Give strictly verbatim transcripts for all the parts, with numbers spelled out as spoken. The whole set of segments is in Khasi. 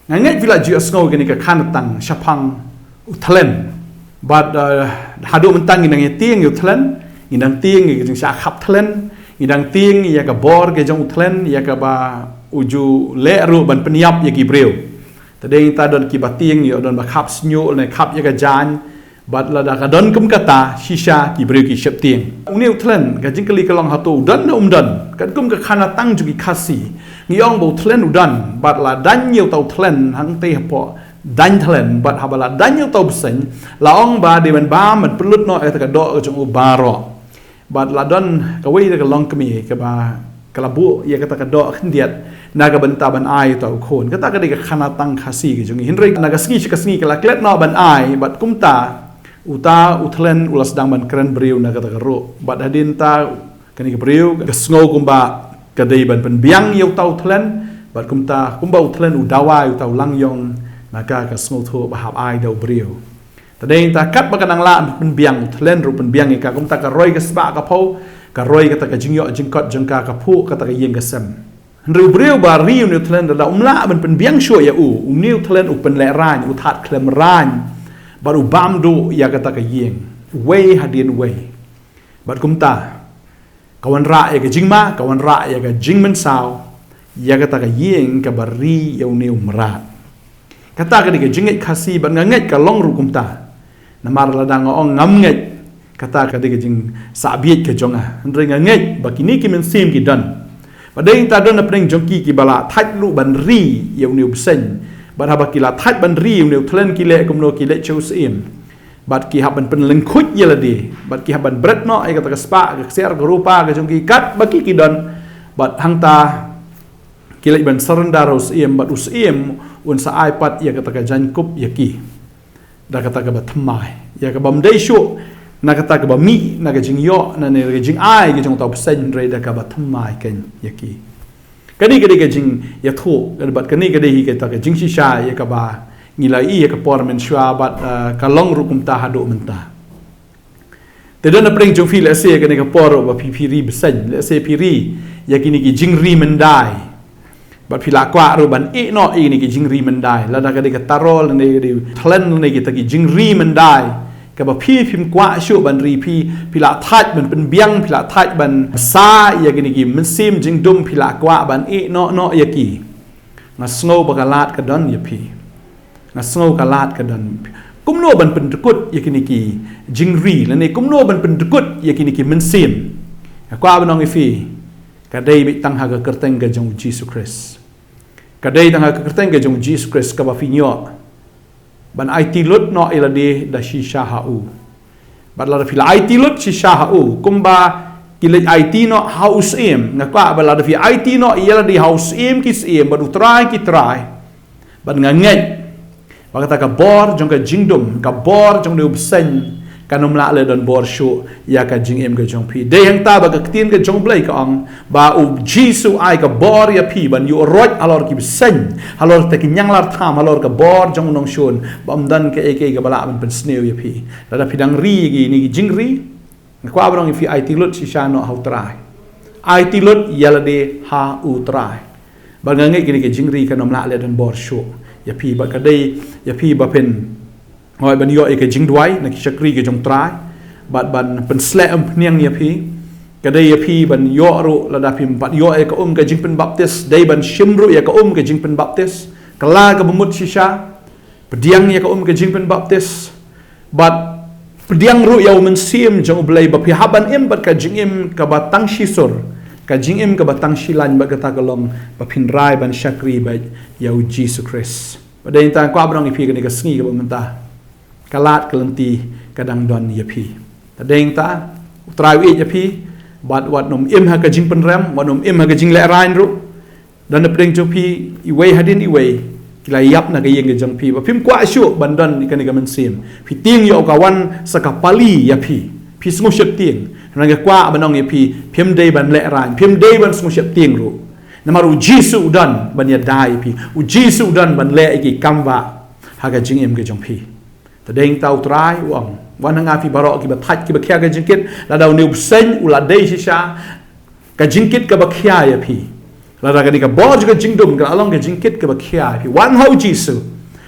Nga ngeit phi la ju ïohsngew kane ka khanatang shaphang u thlen. Bad, eh, haduh mynta ngi dang ïa tieng ïa u thlen, ngi dang tieng ïa ka jingshah khap thlen, ngi dang tieng ïa ka bor ka jong u thlen, ïa kaba u ju leh ruh ban pynïap ïa ki briew. Te dei ta don kiba tieng ïa u don ba khap shñiuh ne khap ïa ka jaiñ, bad lada ka don kum kata, shisha ki briew ki sheptieng. Une u thlen, ka jingkylli ka long hato u don ne um don, katkum ka khanatang jong ki Khasi. Ngi ong ba u thlen u don, bad la daiñ ïa uta u thlen, hangtei hapoh daiñ thlen, bad haba la daiñ ïa uta u bseiñ, la ong ba dei ban bam, ban pynlut noh ïa kata ka doh ka jong u baroh. Bad la don kawei da ka longkmie kaba ka la buh ïa kata ka doh khyndiat na ka bynta ban ai uta u khun. Kata ka dei ka khanatang Khasi ka jong ngi. Hynrei na ka sngi sha ka sngi ka la klet noh ban ai, bad kumta uta u thlen u la sdang ban kren briew na kata ka ruh. Bad hadien ta kane ka briew ka sngew kumba ka dei ban pynbiang ïa uta u thlen, bad kumta kumba u thlen u dawa ïa uta u langïong, na ka ka sngewthuh ba hap ai da u briew. Te dei ta katba ka nang lah pynbiang u thlen ruh pynbiang ïa ka, kumta ka roi ka spah ka phew, ka roi kata ka jingïoh jingkot jong ka, ka phuh kata ka ïing ka sem. Hynrei u briew ba ri une u thlen, lada um lah ban pynbiang shuh ïa u, une u thlen u pynlehraiñ, u thad khlem raiñ, bad u bam duh ïa kata ka ïing, uwei hadien uwei. Bad kumta ka wanrah ïa ka jingma, ka wanrah ïa ka jingmynsaw ïa kata ka ïing kaba ri ïa une u mrad. Kata ka dei ka jingngeit Khasi, bad nga ngeit ka long ruh kumta. Namar lada nga ong ngam ngeit, kata ka dei ka jingsahbiej ka jong nga. Hynrei nga ngeit ba kine ki mynsiem ki don. Bad dei ta don na pdeng jong ki kiba la thait ruh ban ri ïa une u bseiñ. Bad haba ki la thait ban ri ïa une u thlen, ki leh kumno? Ki leit sha u syiem. Bad ki hap ban pynlyngkhuh ïa lade, bad ki hap ban bret noh ïa kata ka spah, ka ksiar, ka rupa ka jong ki katba ki ki don. Bad hangta ki leit ban surrender ha u syiem, bad u syiem un sa ai pat ïa kata ka jaiñkup ïa ki da kata kaba thymmai, ïa kaba ym dei shuh na kata kaba mih na ka jingïoh, na ne ka jingai ka jong uta u bseiñ, hynrei da kaba thymmai keiñ ïa ki. Kane ka dei ka jingïathuh, bad kane ka dei hi kata ka jingshisha ïa kaba ngi la ïohi ïa ka por mynshuwa, bad, eh, ka long ruh kumta haduh mynta. Te don na pdeng jong phi, lehse kane ka por ruh ba phi, phi ri bseiñ, lehse phi ri ïa kine ki jingri myndai. Bad phi la kwah ruh ban ïeh noh ïa kine ki jingri myndai. Lada ka dei ka tarol, lane ka dei thlen, lane kita ki jingri myndai kaba phi phim kwah shuh ban ri, phi, phi la thait ban pynbiang, phi la thait ban sa ïa kine ki mynsiem jingdum, phi la kwah ban ïeh noh noh ïa ki. Nga sngew ba ka lad ka don ïa phi. Nga sngew ka lad ka don. Kumno ban pyndkut ïa kine ki jingri, lane kumno ban pyndkut ïa kine ki mynsiem? Nga kwah ban ong ïa phi, ka dei beit tang ha ka kyrteng ka jong u Jisu Khrist. Ka dei tang ha ka kyrteng ka jong u Jisu Khrist kaba phin ïoh ban aiti lut noh ïa lade da shisha ha u. Bad lada phi la aiti lut shisha ha u, kumba ki leit aiti noh ha u syiem, nga kwah ba lada phi aiti noh ïa lade ha u Syiem ki syiem, bad u Trai ki trai, bad nga ngeit ba kata ka bor jong ka jingdum, ka bor jong une u bseiñ, kan ym lah leh don bor shuh ïa ka jingim ka jong phi. Dei hangta ba ka ktien ka jong u Blei ka ong ba u Jisu ai ka bor ïa phi ban ïuh roit halor ki bseiñ, halor kita ki ñianglar tham, halor ka bor jong u nongshun, ba ym don kaei kaei kaba lah ban pynsniew ïa phi. Lada phi dang ri ïa kine ki jingri, nga kwah ban ong ïa phi, aiti lut shisha noh ha u Trai. Aiti lut ïa lade ha u Trai. Bad nga ngeit kine ki jingri kan ym lah leh don bor shuh ïa phi, bad ka dei ïa phi ba phin hoi ban ïoh ïa ka jingduwai na ki shakri ka jong u Trai, bad ban pynsleh umphniang ïa phi. Ka dei ïa phi ban ïoh ruh, lada phim pat ïoh ïa ka um ka jingpynbaptis, dei ban shim ruh ïa ka um ka jingpynbaptis. Kylla kaba mut shisha, pdiang ïa ka um ka jingpynbaptis, bad pdiang ruh ïa u Mynsiem jong u Blei, ba phi hap ban im bad ka jingim kaba tang shi sur, ka jingim kaba tang shi laiñ, bad kata ka long ba phin rai ban shakri beit ïa u Jisu Khrist. Bad dei nangta nga kwah ban ong ïa phi kane ka sngi kaba mynta, ka lad ka lynti ka dang don ïa phi. Te dei nangta u Trai u ïeit ïa phi, bad wat nym im ha ka jingpynrem, wat nym im ha ka jinglehraiñ ruh. Don na pdeng jong phi iwei hadien iwei ki la ïap na ka ïing ka jong phi, ba phim kwah shuh ban don ïa kane ka mynsiem. Phi tieng ïoh ka wan sa ka pali ïa phi, phi sngewsheptieng. Nga kwah ban ong ïa phi, phim dei ban lehraiñ, phim dei ban sngewsheptieng ruh. Namar u Jisu u don ban ïada ïa phi, u Jisu u don ban leh ïa ki kam bah ha ka jingim ka jong phi. Te dei nangta u Trai u ong, wan ha nga phi baroh kiba thait kiba khia ka jingkit. Lada une u bseiñ u la dei shisha ka jingkit kaba khia ïa phi, Lada ka dei ka bor jong ka jingdum ka la long ka jingkit kaba khia ïa phi, wan ha U Jisu.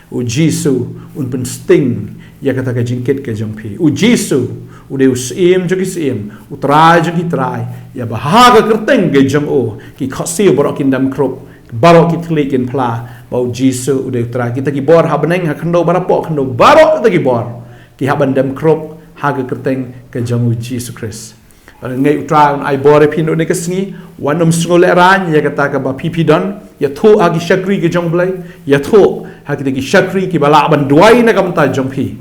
U Jisu un pynsting ïa kata ka jingkit ka jong phi. U Jisu u dei u Syiem jong ki syiem, u Trai jong ki trai. Ïa ba ha ka kyrteng ka jong u ki khohsiew baroh kin dem khrup, baroh ki thylliej kin phla ba U Jisu u dei u Trai. Kita ki bor ha bneng, ha khyndew, baroh, ha khyndew, baroh kita ki bor ki hap ban dem khrup ha ka kyrteng ka jong U Jisu Khrist. Ngeit U Trai un ai bor ïa phi naduh kane ka sngi, wat nym sngewlehraiñ ïa kata kaba phi phi don, ïathuh ha ki shakri ki jong U Blei, ïathuh ha kita ki shakri kiba lah ban duwai na ka bynta jong phi.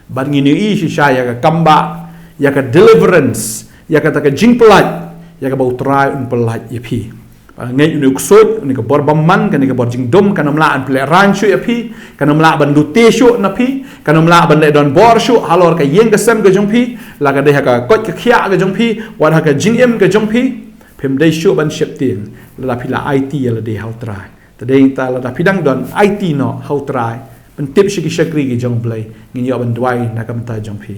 Bad ngin ïohi shisha ïa ka kambah, ïa ka deliverance, ïa kata ka jingpyllait, ïa kaba U Trai un pyllait ïa phi. Ngeit une u ksuid, une ka bor bymman, kane ka bor jingdum kan ym lah ban pynlehraiñ shuh ïa phi, kan ym lah ban lute shuh na phi, kan ym lah ban leh donbor shuh halor ka ïing ka sem ka jong phi, la ka dei ha ka koit ka khiah ka jong phi, wat ha ka jingim ka jong phi. Phim dei shuh ban sheptieng lada phi la aiti ïa lade ha U Trai. Te dei ta lada phi dang don, aiti noh ha U Trai. Pyntip sha ki shakri ki jong U Blei, ngin ïoh ban duwai na ka bynta jong phi.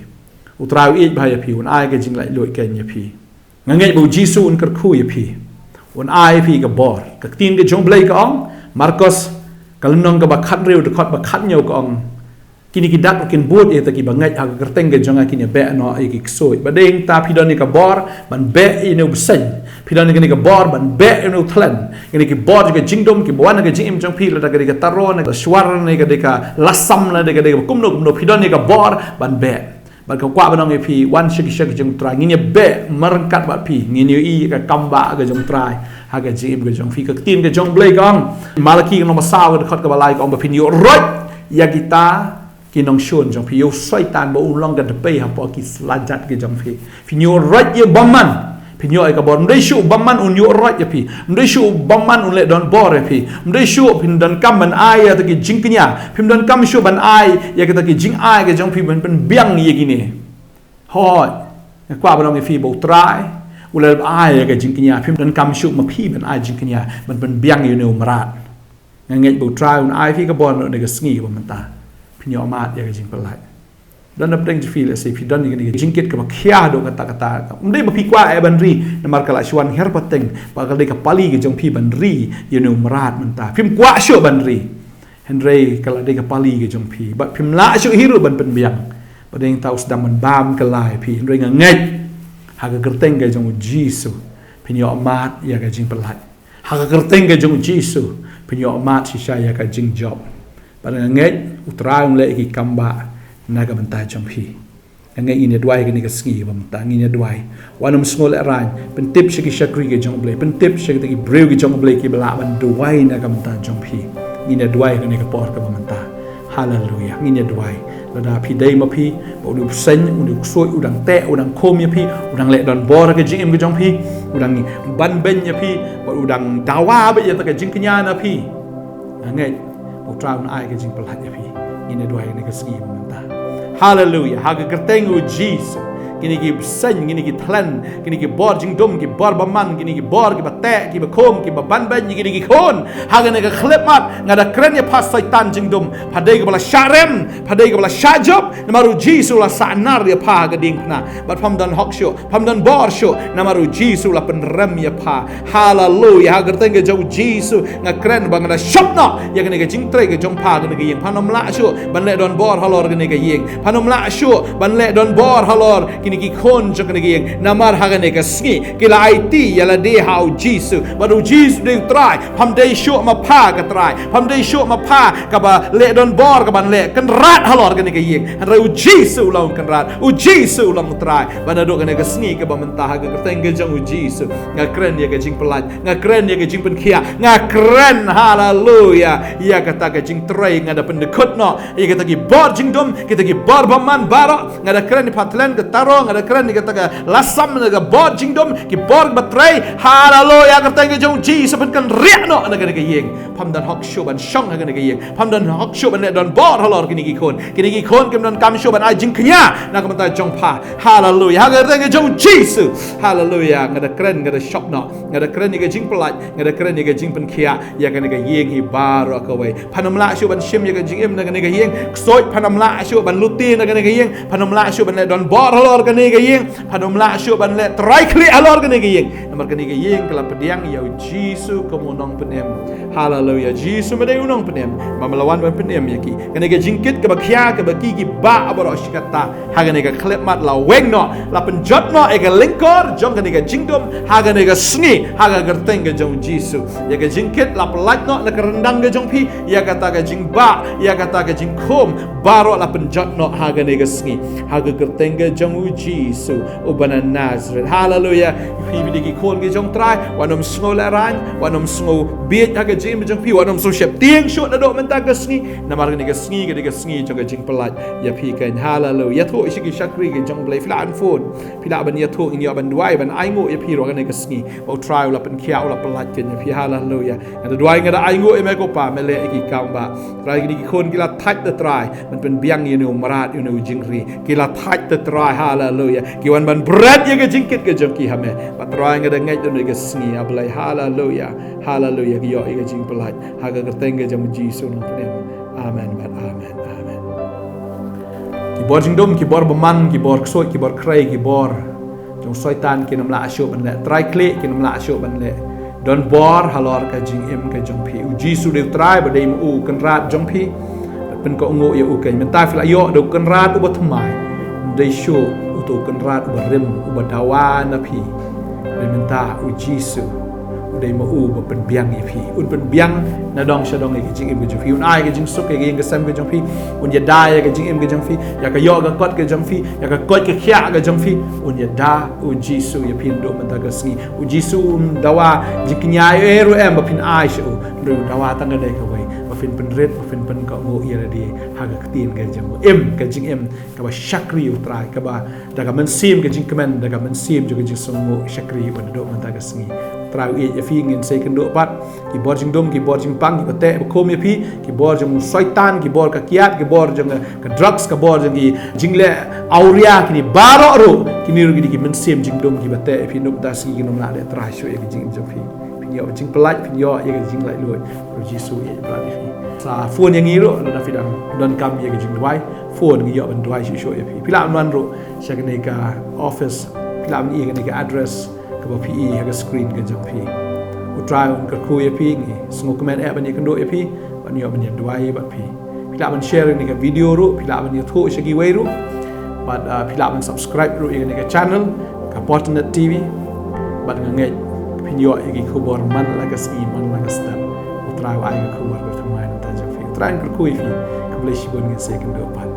U Trai u ïeit bha ïa phi, un ai ka jinglaitluid kein ïa phi. Nga ngeit ba U Jisu un kyrkhu ïa phi, un ai ïa phi ka bor. Ka ktien ka jong U Blei ka ong, Markos ka lynnong kaba khathynriew, dkhot ba khathynñiew ka ong, kine ki dak ruh kin bud ïa kita kiba ngeit ha ka kyrteng ka jong nga, kin ïa beh noh ïa ki ksuid. Bad dei ta phi don ïa ka bor ban beh ïa une u bseiñ, phi don ïa kane ka bor ban beh ïa une u thlieñ, kine ki bor jong ka jingdum kiba wan ha ka jingim jong phi, lada ka dei ka taro, ne ka shwar, ne ka dei ka lasam, ne ka dei ka kumno kumno, phi don ïa ka bor ban beh. Bad nga kwah ban ong ïa phi, wan sha ki shakri jong U Trai, ngin ïa beh marryngkat bad phi, ngin ïohi ïa ka kambah ka jong U Trai ha ka jingim ka jong phi. Ka ktien ka jong U Blei ka ong, Malaki ka lynnong ba saw, ka dkhot kaba lai ka ong ba phin ïuhroit ïa kita ki nongshun jong phi, ïa u Soitan ba un long ka dpei hapoh ki slajat ki jong phi. Phin ïuhroit ïa u bymman, phin ïoh ïa ka bor. Ym dei shuh u bymman un ïuhroit ïa phi. Ym dei shuh u bymman un leh donbor ïa phi. Ym dei shuh phin donkam ban ai ïa kita ki jingkñia. Phim donkam shuh ban ai ïa kita ki jingai ka jong phi ban pynbiang ïa kine. Hooid, nga kwah ban ong ïa phi ba U Trai u la ai ïa ka jingkñia. Phim donkam shuh ma phi ban ai jingkñia ban pynbiang ïa une u mrad. Nga ngeit ba U Trai un ai phi ka bor naduh kane ka sngi kaba mynta. Phin ïoh mad ïa ka jingpyllait. Don na pdeng jong phi, lehse phi don ïa kane ka jingkit kaba khia haduh katta katta. Ym dei ba phi kwah eh ban ri, namar ka la shu wan hiar pateng, ba ka dei ka pali ka jong phi ban ri ïa une u mrad mynta. Phim kwah shuh ban ri. Hynrei ka la dei ka pali ka jong phi. Bad phim lah shuh hi ruh ban pynbiang. Bad dei ta u sdang ban bam kylla ïa phi. Hynrei nga ngeit ha ka kyrteng ka jong U Jisu phin ïoh mad ïa ka jingpyllait. Ha ka kyrteng ka jong U Jisu phin ïoh mad shisha ïa ka jingjop. Bad nga ngeit U Trai un leh ïa ki kambah na ka bynta jong phi. Nga ngeit ngin ïa duwai kane ka sngi ba mynta, ngin ïa duwai. Wat nym sngewlehraiñ, pyntip sha ki shakri ki jong U Blei, pyntip sha kita ki briew ki jong U Blei kiba lah ban duwai na ka bynta jong phi. Ngin ïa duwai kane ka por kaba mynta. Haleluia. Ngin ïa duwai. Lada phi dei ma phi ba une u bseiñ, une u ksuid u dang teh, u dang khum ïa phi, u dang leh donbor ha ka jingim ka jong phi, u dang banbeiñ ïa phi, bad u dang dawa bad ïa kata ka jingkñia na phi, nga ngeit ba U Trai un ai ka jingpyllait ïa phi. Ngin ïa duwai kane ka sngi ba mynta. Haleluia. Ha ka kyrteng U Jisu, kine ki bseiñ, kine ki thlieñ, kine ki bor jingdum, ki bor bymman, kine ki bor kiba teh, kiba khum, kiba banbeiñ ïa kine ki khun, ha kane ka khyllipmat nga da kren ïa pha Soitan jingdum. Pha dei kaba la shah rem, pha dei kaba la shah jop, namar U Jisu u la sahnarphna ïa pha ha ka diengphna. Bad pham don hok shuh, pham don bor shuh, namar U Jisu u la pynrem ïa pha. Haleluia. Ha ka kyrteng ka jong U Jisu nga kren ba nga da shop noh ïa kane ka jingtrei ka jong pha ha kane ka ïing. Phan ym lah shuh ban leh donbor halor kane ka ïing. Phan ym lah shuh ban leh donbor halor kine ki khun jong kane ka ïing. Namar ha kane ka sngi ki la aiti ïa lade ha U Jisu. Bad U Jisu dei U Trai. Pham dei shuh ma pha ka trai. Pham dei shuh ma pha kaba leh donbor, kaban leh kynrad halor kane ka ïing. Hynrei U Jisu u long kynrad. U Jisu u long U Trai. Bad naduh kane ka sngi kaba mynta ha ka kyrteng ka jong U Jisu, nga kren ïa ka jingpyllait, nga kren ïa ka jingpynkhiah, nga kren, haleluia, ïa kata ka jingtrei. Nga da pyndkhot noh ïa kata ki bor jingdum, kita ki bor bymman baroh. Nga da kren ïa pha thlieñ, ka taro, nga da kren ïa kata ka lasam, ïa ka bor jingdum, ki bor ba trei. Haleluia, ha ka kyrteng ka jong U Jisu pynkynriah noh na kane ka ïing. Pham don hok shuh ban shong ha kane ka ïing. Pham don hok shuh ban leh donbor halor kine ki khun. Kine ki khun kim donkam shuh ban ai jingkñia na ka bynta jong pha. Haleluia. Ha ka kyrteng ka jong U Jisu. Haleluia. Nga da kren, nga da shop noh. Nga da kren ïa ka jingpyllait, nga da kren ïa ka jingpynkhiah ïa kane ka ïing hi baroh kawei. Phan ym lah shuh ban shim ïa ka jingim na kane ka ïing. Ksuid, phan ym lah shuh ban lute na kane ka ïing. Phan ym lah shuh ban leh donbor halor kane ka ïing. Phan ym lah shuh ban leh trai khlieh halor kane ïing. Namar kane ka ïing ka la pdiang ïa u Jisu kum u nongpynim. Haleluya. Jisu me dei u nongpynim. Ba me la wan ban pynim ïa ki. Kane ka jingkit kaba khia kaba ki ki ba baroh shi katta. Ha kane ka khyllipmat la weng noh, la pynjot noh ïa ka lyngkor jong kane ka jingdum ha kane ka sngi, ha ka kyrteng ka jong u Jisu. Ïa ka jingkit la pyllait noh na ka ryndang ka jong phi, ïa kata ka jingbah, ïa kata ka jingkhum, baroh la pynjot noh ha kane ka sngi, ha ka kyrteng ka jong u Jisu uba na Nazareth. Haleluya. Phi, phi dei ki khun ki jong Trai, wat nym sngew lehraiñ, wat nym sngew bieit ha ka jingim jong phi, wat nym sngew sheptieng shuh naduh mynta ka sngi, namar kane ka sngi ka dei ka sngi jong ka jingpyllait ïa phi kein. Haleluya. Ïathuh sha ki shakri ki jong U Blei, phi lah ban phone, phi lah ban ïathuh, ngin ïoh ban duwai, ban ainguh ïa phi ruh kane ka sngi. Ba U Trai u la pynkhiah, u la pyllait kein ïa phi. Haleluya. Nga da duwai, nga da ainguh ïa me ko Pa, me leh ïa ki kam Bah. Trai, kine ki khun ki la thait da Trai ban pynbiang ïa une u mrad, ïa une u jingri. Ki la thait da Trai, haleluya. Ki wan ban bret ïa ka jingkit ka jong ki ha me. Bad Trai, nga da ngeit da une ka sngi, A Blei, haleluya. Haleluya, ki ïoh ïa ka jingpyllait ha ka kyrteng ka jong u Jisu u nongpynim. Amen bad amen. Amen. Ki bor jingdum, ki bor bymman, ki bor ksuid, ki bor khrei, ki bor jong u Soitan kin ym lah shuh ban leh. Trai khlieh kin ym lah shuh ban leh. Don bor halor ka jingim ka jong phi. U Jisu u dei u Trai, ba dei ma u u Kynrad jong phi. Pynkohnguh ïa u kein. Mynta phi la ïoh da u Kynrad uba thymmai. Ym dei shuh uto u Kynrad uba rim, uba dawa na phi. Hynrei mynta u Jisu u dei ma u uba pynbiang ïa phi. Un pynbiang nadong shadong ïa ka jingim ka jong phi. Un ai ka jingsuk ïa ka ïing ka sem ka jong phi. Un ïada ïa ka jingim ka jong phi, ïa ka ïoh ka kot ka jong phi, ïa ka koit ka khiah ka jong phi. Un ïada u Jisu ïa phi naduh mynta ka sngi. U Jisu um dawa jingkñia ei ei ruh em ba phin ai sha u. Hynrei u dawa tang kane kawei, ba phin pynrit, ba phin pynkohnguh ïa lade ha ka ktien ka jong u. Im ka jingim kaba shakri ïa u Trai, kaba da ka mynsiem ka jingkmen, da ka mynsiem jong ka jingsngewnguh shakri ïa u naduh mynta ka sngi. Trai u ïeit ïa phi, ngin sa ïakynduh pat. Ki bor jingdum, ki bor jingpang, kiba teh ba khum ïa phi, ki bor jong u Soitan, ki bor ka kiad, ki bor jong ka drugs, ka bor jong ki jingleh awria, kine baroh ruh, kine ruh ki dei ki mynsiem jingdum kiba teh ïa phi. Naduh mynta ka sngi kin ym lah leh trai shuh ïa ka jingim jong phi. Phin ïoh jingpyllait, phin ïoh ïa ka jinglaitluid. Ruh Jisu u ïeit palat ïa phi. Sa phone ïa ngi ruh lada phi dang donkam ïa ka jingduwai. Phone, ngi ïoh ban duwai shuh shuh ïa phi. Phi lah ban wan ruh sha kane ka office, phi lah ban ïa kane ka address kaba phi i ha ka screen ka jong phi. U Trai un kyrkhu ïa phi, ngi sngewkmen eh ban ïakynduh ïa phi, ban ïoh ban ïaduwai bad phi. Phi lah ban share ïa kane ka video ruh, phi lah ban ïathuh sha kiwei ruh. Bad, ah, phi lah ban subscribe ruh ïa kane ka channel ka Fortinet T V. Bad nga ngeit phin ïoh ïa ki khubor man la ka sngi, man la ka step. U Trai u ai ka khubor ka thymmai na ka bynta jong phi. U Trai un kyrkhu ïa phi. Khublei shibun, ngin sa ïakynduh pat.